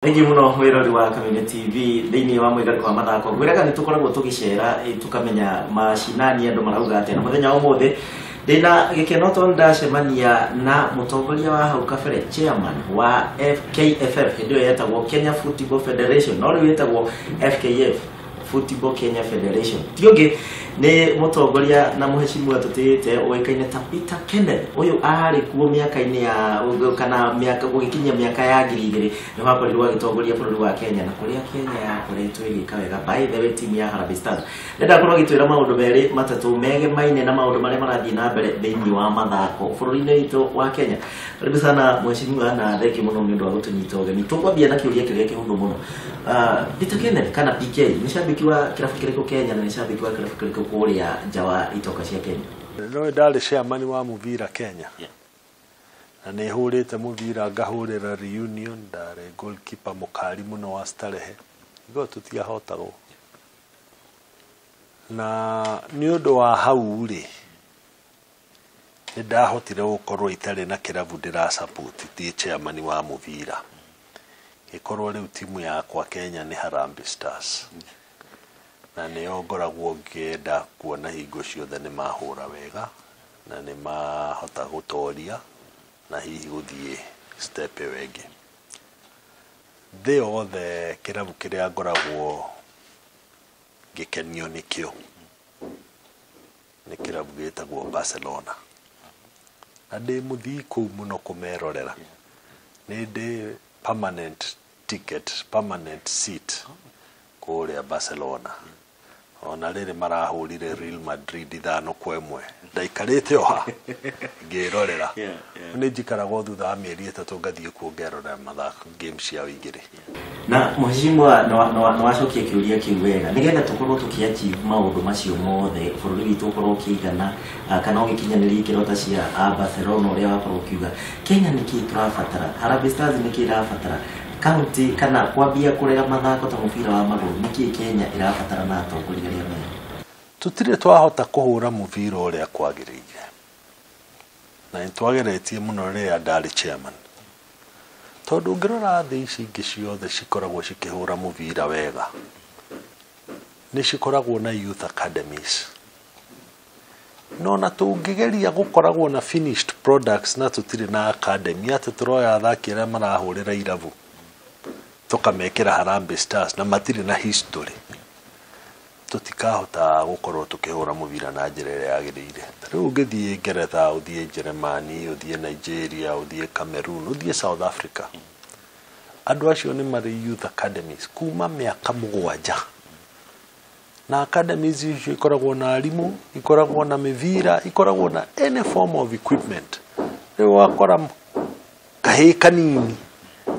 Thengiũ mũno wĩrori wa Kameme TV thĩinĩ wa mwĩgarĩko wa mathako. Ngwĩraga nĩ tũkoragwo tũgĩcera, tũkamenya macinani andũ marauga atĩa. Na mũthenya wa ũmũthĩ ndĩna gĩkeno tondũ ndacemania na mũtongoria wa hau kabere, chairman wa FKFF, hĩndĩ ĩyo yetagwo Kenya Football Federation, no rĩu ĩtagwo FKF, Football Kenya Federation. Ti ũngĩ nĩ mũtongoria na mũheshimiwa tũtĩĩte ũĩkaine ta Peter Kenneth. Ũyũ arĩ kuo mĩaka-inĩ ya kana mĩaka gũgĩkinyia mĩaka ya 2000 nĩ wakorirwo agĩtongoria bũrũri wa Kenya na kũrĩa Kenya yakoretwo ĩgĩka wega. By the way, timu ya Harambee Stars ndenda korwo agĩtwĩra maũndũ merĩ matatũ megemaine na maũndũ marĩa marathiĩ na mbere thĩinĩ wa mathako bũrũri-inĩ witũ wa Kenya. Karibu sana mheshimiwa, na thengiũ mũno nĩ ũndũ wa gũtũnyita ũgeni. Tũkwambia na kĩũria kĩrĩa kĩhũthũ mũno. Peter Kenneth kana PK, nĩ shabiki wa kĩrabu kĩrĩkũ Kenya na nĩ shabiki wa kĩrabu kĩrĩkũ kũrĩa nja wa itoka cia Kenya? No ndarĩ chairman wa mũbira Kenya na nĩ hũrĩte mũbira, ngahũrĩra Reunion, ndarĩ goalkeeper mũkari mũno wa Starehe igo tũtiahotagwo, na nĩ ũndũ wa hau rĩ, nĩ ndahotire gũkorwo itarĩ na kĩrabu ndĩra support ndĩ chairman wa mũbira. Gĩkorwo rĩu timu yakwa Kenya nĩ Harambee Stars, na nĩyo ngoragwo ngĩenda kuona hingo ciothe nĩ mahũra wega na nĩ mahota gũtoria na hihi gũthiĩ step ĩyo ĩngĩ. Thĩ yothe kĩrabu kĩrĩa ngoragwo ngĩkenio nĩkĩo nĩ kĩrabu gĩtagwo Barcelona, na ndĩ mũthii kũu mũno kũmerorera. Nĩ ndĩ permanent ticket, permanent seat kũrĩa Barcelona. Ona rĩrĩ marahũrire Real Madrid 5-1, ndaikarĩte o ha ngĩrorera. Nĩ njikaragwo thutha wa mĩeri 3 ngathiĩ kuo ngerorera mathako, game ciao igĩrĩ. Na mheshimiwa, nĩ wacokia kĩũria kĩu wega. Nĩgetha tũkorwo tũkĩ-achieve maũndũ macio mothe, bũrũri witũ ũkorwo ũkĩigana kana ũgĩkinyanĩria ikĩro ta cia Barcelona ũrĩa wakorwo ũkiuga, Kenya nĩkĩĩ tũrabatara? Harambee Stars nĩkĩĩ ĩrabatara? County kana kwambia kũrera mathako ta mũbira wa magũrũ, nĩkĩĩ Kenya ĩrabatara na atongoria arĩa mega? Tũtirĩ twahota kũhũra mũbira ũrĩa kwagĩrĩire, na nĩ twageretie mũno rĩrĩa ndarĩ chairman, tondũ ũngĩrora thĩ ici ingĩ ciothe cikoragwo cikĩhũra mũbira wega nĩ cikoragwo na youth academies, no na tũngĩgeria gũkoragwo na finished products na tũtirĩ na academy, atĩ tũroya athaki arĩa marahũrĩra irabu tũkamekĩra Harambee Stars na matirĩ na history, tũtikahota gũkorwo tũkĩhũra mũbira na njĩra ĩrĩa yagĩrĩire. Ta rĩu ũngĩthiĩ Ngeretha, ũthiĩ Jeremani, ũthiĩ Nigeria, ũthiĩ Cameroon, ũthiĩ South Africa, andũ acio nĩ marĩ youth academies kuma mĩaka 7, na academies icio ikoragwo na arimũ, ikoragwo na mĩbira, ikoragwo na any form of equipment. Rĩu wakora kahĩĩ kanini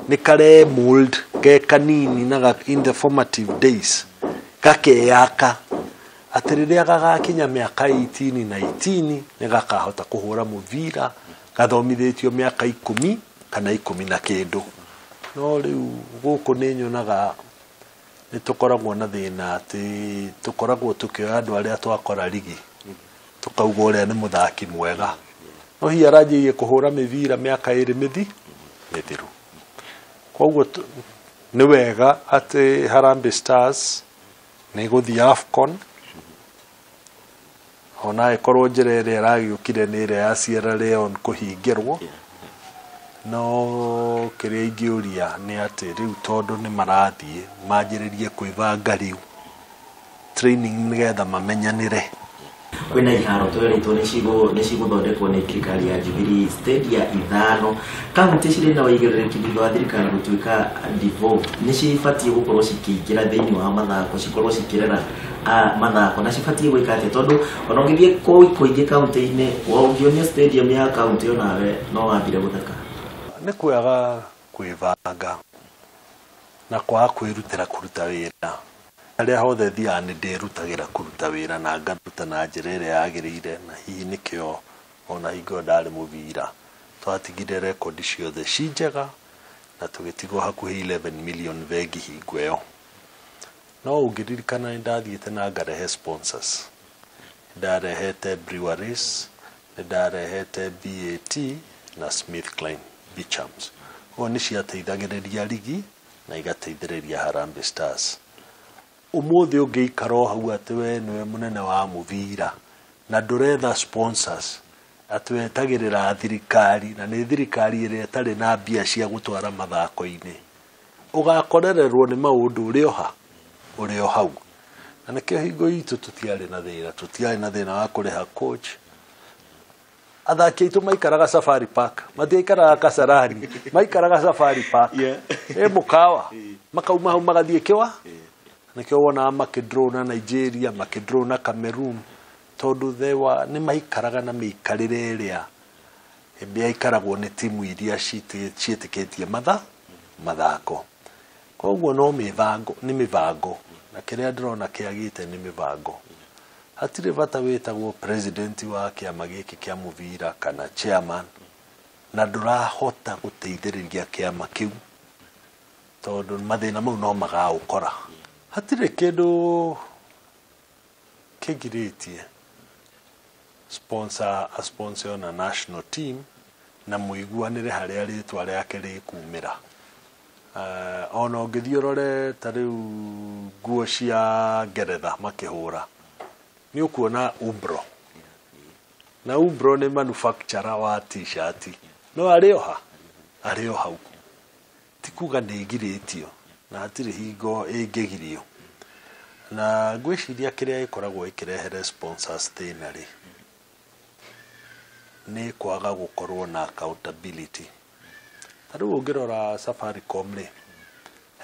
nĩ kare mold ke kanini na in the formative days gakeyaka atĩ rĩrĩa gagakinya mĩaka 18 na 18 nĩ gakahota kũhũra mũbira gathomithĩtio mĩaka 10 kana 10 na kĩndũ. No rĩu gũkũ nĩ nyonaga nĩ tũkoragwo na thĩna atĩ tũkoragwo tũkĩoya andũ arĩa twakora rigi tũkauga ũrĩa nĩ mũthaki mwega, no hihi aranjĩrĩirie kũhũra mĩbira mĩaka 2 mĩthiru. Koguo nĩ wega atĩ Harambee Stars nĩ gũthiĩ AFCON, ona ĩkorwo njĩra ĩrĩa ĩragĩũkire nĩ ĩrĩa ya Sierra Leone kũhingĩrwo, no kĩrĩa ingĩũria nĩ atĩ rĩu tondũ nĩ marathiĩ manjĩrĩrie kwĩbanga rĩu training nĩgetha mamenyanĩre. Kwĩna iharo twerĩtwo nĩ cigũthondekwo nĩ thirikari ya Jubilee, stadia 5 kaunti cirĩ na ũigĩrĩrĩki thutha wa thirikari gũtuĩka devolved nĩ cibatiĩ gũkorwo cikĩingĩra thĩinĩ wa mathako, cikorwo cikĩrera mathako, na cibatiĩ gwĩka atĩa? Tondũ ona ũngĩthiĩ kũingĩ kaunti-inĩ, ũngĩonio stadium ya kaunti onawe no wambire gũtheka. Nĩ kwaga kwĩbanga na kwaga kwĩrutĩra kũruta wĩra. Harĩa hothe thiaga nĩ ndĩrutagĩra kũruta wĩra na ngaruta na njĩra ĩrĩa yagĩrĩire, na hihi nĩkĩo ona hingo ĩyo ndarĩ mũbira twatigire rekondi ciothe ci njega na tũgĩtigwo hakuhĩ 11 million bengi hingo ĩyo. No ũngĩririkana nĩ ndathiĩte na ngarehe sponsors, ndarehete breweries, nĩ ndarehete BAT na Smith Kline Beechams. Ũguo nĩ ciateithagĩrĩria rigi Na igateithĩrĩria Harambee Stars. Ũmũthĩ ũngĩikara o hau atĩ we nĩwe mũnene wa mũbira na ndũretha sponsors, atĩ wetagĩrĩra thirikari, na nĩ thirikari ĩrĩa ĩtarĩ na mbia cia gũtwara mathako-inĩ, ũgakorererwo nĩ maũndũ ũrĩ oha ũrĩ o hau. Na nĩkĩo hingo itũ tũtiarĩ na thĩna, tũtiarĩ na thĩna wa kũrĩha coach. Athaki aitũ maikaraga Safari Park, matiaikaraga Kasarani, maikaraga Safari Park. Ĩ mũkawa makauma hau magathiĩ kĩwa. Nĩkĩo wonaga makĩdraw na Nigeria, makĩdraw na Cameroon, tondũ thewa nĩ maikaraga na mĩikarĩre ĩrĩa yaikaragwo nĩ timu iria ciĩtĩkĩtie mathako. Koguo no mĩbango, nĩ mĩbango, na kĩrĩa ndĩrona kĩagĩte nĩ mĩbango. Hatirĩ bata wĩtagwo president wa kĩama gĩkĩ kĩa mũbira kana chairman na ndũrahota gũteithĩrĩria kĩama kĩu, tondũ mathĩna mau no magaũkora. Hatirĩ kĩndũ kĩgirĩtie sponsor a sponsor na national team na mũiguanĩre harĩa rĩtwa rĩake rĩkumĩra. Ona ũngĩthiĩ ũrore ta rĩu nguo cia Ngeretha makĩhũra, nĩ ũkuona Umbro, na Umbro nĩ manufacturer wa t-shirt, no arĩ oha arĩ o hau. Ti kuga nĩ ĩgirĩtio na hatirĩ hingo ĩngĩgirio. Na ngwĩciria kĩrĩa gĩkoragwo ĩkĩrehere sponsors thĩna rĩ, nĩ kwaga gũkorwo na accountability. Ta rĩu ũngĩrora Safaricom rĩ,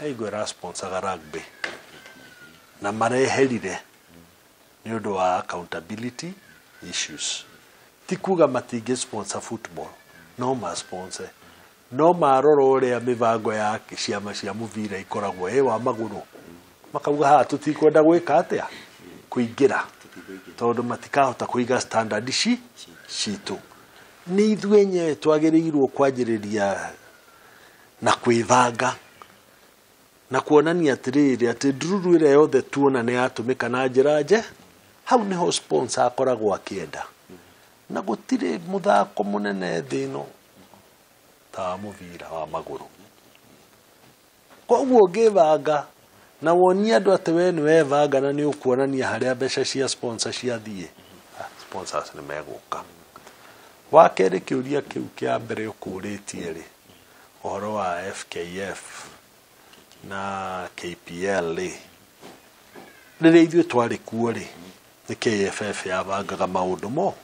he hingo ĩrasponsaga rugby na mareherire nĩ ũndũ wa accountability issues. Ti kuga matingĩ sponsor football, no ma sponsor, no marora ũrĩa mĩbango ya ciama cia mũbira ikoragwo ĩ wa magũrũ, makauga haha tũtikwenda gwĩka atĩa, kũingĩra, tondũ matikahota kũiga standard citũ. Nĩ ithuĩ enyewe twagĩrĩirwo kwanjĩrĩria na kwĩbanga na kuonania atĩrĩrĩ atĩ ndururu ĩrĩa yothe tuona nĩ yatũmĩka na njĩra nje, hau nĩho sponsor akoragwo akĩenda. Na gũtirĩ mũthako mũnene thĩ ĩno ta wa mũbira wa magũrũ. Koguo ũngĩbanga na wonie andũ atĩ we nĩ webanga na nĩ ũkuonania harĩa mbeca cia sponsor ciathiĩ, sponsors nĩ megũka. Wa kerĩ, kĩũria kĩu kĩa mbere ũkũrĩtie rĩ, ũhoro wa FKF na KPL rĩ, rĩrĩa ithuĩ twarĩ kuo rĩ, nĩ KFF yabangaga maũndũ mo.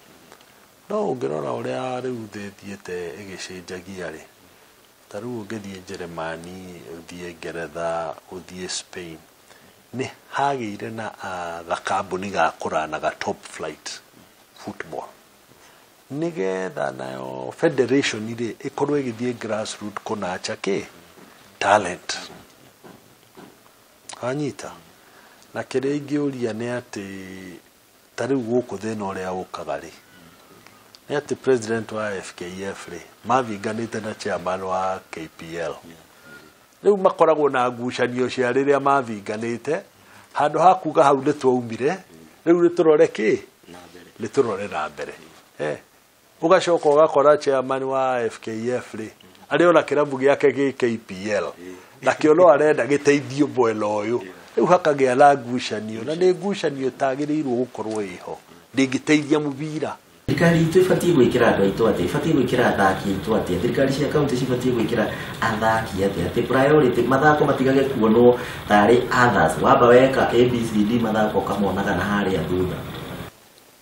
No ũngĩrora ũrĩa rĩu thĩ ĩthiĩte ĩgĩcenjagia rĩ, ta rĩu ũngĩthiĩ Jeremani, ũthiĩ Ngeretha, ũthiĩ Spain, nĩ hagĩire na gakambuni ga kũranaga top flight football, nĩgetha nayo federation rĩ ĩkorwo ĩgĩthiĩ grassroot kũnacha kĩ talent. Wanyita? Na kĩrĩa ingĩũria nĩ atĩ ta rĩu gũkũ thĩna ũrĩa ũkaga rĩ, nĩ atĩ president wa FKF rĩ mavinganĩte na chairman wa KPL. Rĩu makoragwo na ngucanio cia rĩrĩa mavinganĩte, handũ ha kuga hau nĩ twaumire, rĩu nĩ tũrore kĩ, nĩ tũrore na mbere. Ũgacoka ũgakora chairman wa FKF rĩ arĩ ona kĩrabu gĩake gĩ KPL, nakĩo no arenda gĩteithio mwena ũyũ. Rĩu hakagĩa na ngucanio, na nĩ ngucanio ĩtagĩrĩirwo gũkorwo ĩho, ndĩngĩteithia mũbira. Thirikari itũ ĩbatiĩ gwĩkĩra andũ aitũ atĩa, ĩbatiĩ gwĩkĩra athaki aitũ atĩa, thirikari cia kaunti cibatiĩ gwĩkĩra athaki atĩa, atĩ priority mathako matigage kuonwo tarĩ others, wamba weka ABCD mathako ũkamonaga na harĩa thutha.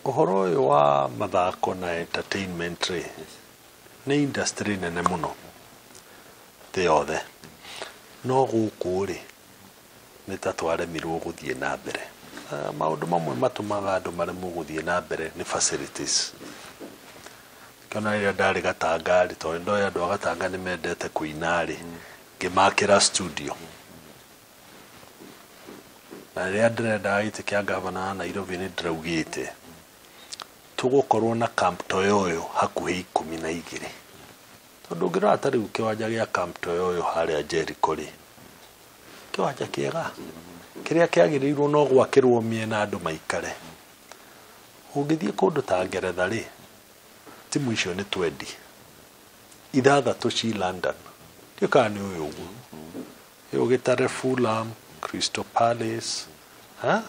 Ũhoro ũyũ wa mathako na entertainment rĩ, nĩ industry nene mũno thĩ yothe, no gũkũ rĩ nĩ ta twaremirwo gũthiĩ na mbere. Maũndũ mamwe matũmaga andũ maremwo gũthiĩ na mbere nĩ facilities. Kĩona rĩrĩa ndarĩ Gatanga rĩ, tondũ ndoĩ andũ a Gatanga nĩ mendete kũina rĩ, ngĩmakĩra studio. Na rĩrĩa ndĩrendaga gĩtĩ kĩa gavana wa Nairobi nĩ ndĩraugĩte tũgũkorwo na Camp Toyoyo hakuhĩ 12. Tondũ ũngĩrora ta rĩu kĩwanja gĩa Camp Toyoyo harĩa Jericho rĩ, kĩwanja kĩega kĩrĩa kĩagĩrĩirwo no gwakĩrwo mĩena andũ maikare. Ũngĩthiĩ kũndũ ta Ngeretha rĩ, timu icio nĩ 20, 6 ci London, ndiũ kana nĩ ũyũ ũguo. Ũgĩtare Fulham, Crystal Palace, ha?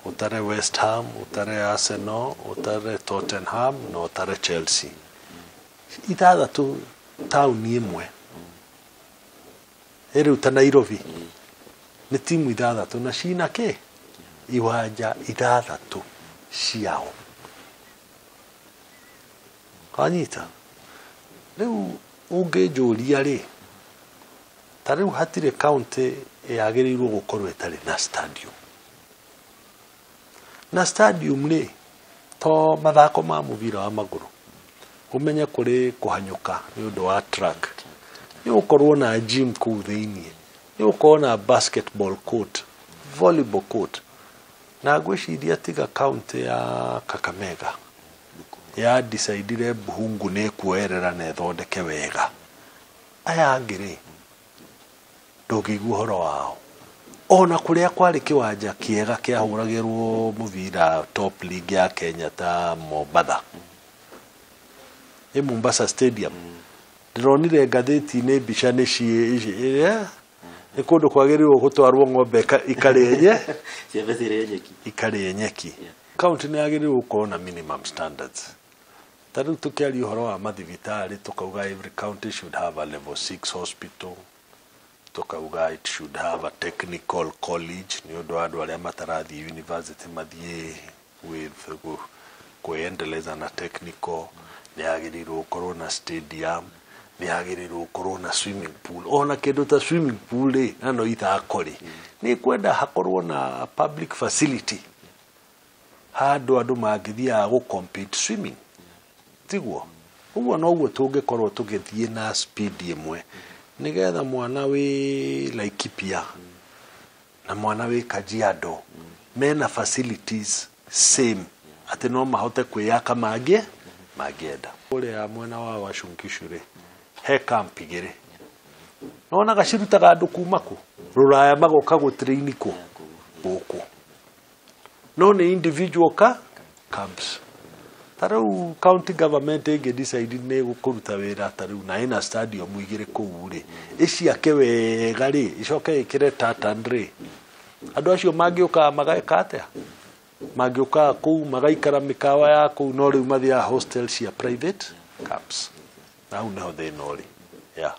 Ũtare West Ham, ũtare Arsenal, ũtare Tottenham na ũtare Chelsea. Ithathatũ taũni ĩmwe. Ĩrĩu ta Nairobi nĩ timu ithathatũ na cina kĩ iwanja ithathatũ ciao. Wanyita? Rĩu ũngĩnjũria rĩ, ta rĩu hatirĩ county yagĩrĩirwo gũkorwo ĩtarĩ na stadium. Na stadium rĩ, to mathako ma mũbira wa magũrũ, ũmenye kũrĩ kũhanyũka nĩ ũndũ wa track, nĩ gũkorwo na gym kũu thĩiniĩ, nĩ gũkorwo na basketball court, volleyball court. Na ngwĩciria tiga county ya Kakamega ya decidire Buhungu nĩ ĩkuoerera na ĩthondeke wega, aya angĩ rĩ ndũngĩigua ũhoro wao. Ona kũrĩa kwarĩ kĩwanja kĩega kĩahũragĩrwo mũbira top league ya Kenya ta Mombatha, ĩ Mombasa Stadium, ndĩronire ngathĩti-inĩ mbica nĩ nĩ kũndũ kwagĩrĩirwo gũtwarwo ng'ombe ikarĩe nye Ciambe cirĩe nyeki. Ikarĩe nyeki. County nĩ yagĩrĩirwo gũkorwo na minimum standards. Ta rĩu tũkĩaria ũhoro wa mathibitarĩ, tũkauga every county should have a level 6 hospital, tũkauga it should have a technical college nĩ ũndũ wa andũ arĩa matarathiĩ university mathiĩ with kwĩendeleza na technical. Nĩ yagĩrĩirwo gũkorwo na stadium, nĩ yagĩrĩirwo gũkorwo na swimming pool. Ona kĩndũ ta swimming pool rĩ, na no ithako rĩ, nĩ kwenda hakorwo na public facility handũ andũ mangĩthiaga gũ compete swimming, tiguo? Ũguo noguo tũngĩkorwo tũgĩthiĩ na speed ĩmwe, nĩgetha mwana wĩ Laikipia na mwana wĩ Kajiado mena facilities same, atĩ no mahote kwĩyaka mangĩenda. Kũrĩa mwena wa Uasin Gishu rĩ, he camp igĩrĩ nonaga cirutaga andũ kuma kũ rũraya magoka gũtrain kũ gũkũ, no nĩ individual ka camps. Ta rĩu county government ĩngĩ decide nĩ kũruta wĩra ta rĩu na ĩna stadium igĩrĩ kũu rĩ, ĩciake wega rĩ, ĩcoke ĩkĩre tartan rĩ, andũ acio mangĩũkaga mageka atĩa? Mangĩũkaga kũu magaikara mĩkawa ya kũu, no rĩu mathiaga hostel cia private camps, na hau nĩho thĩna ũrĩ, yeah.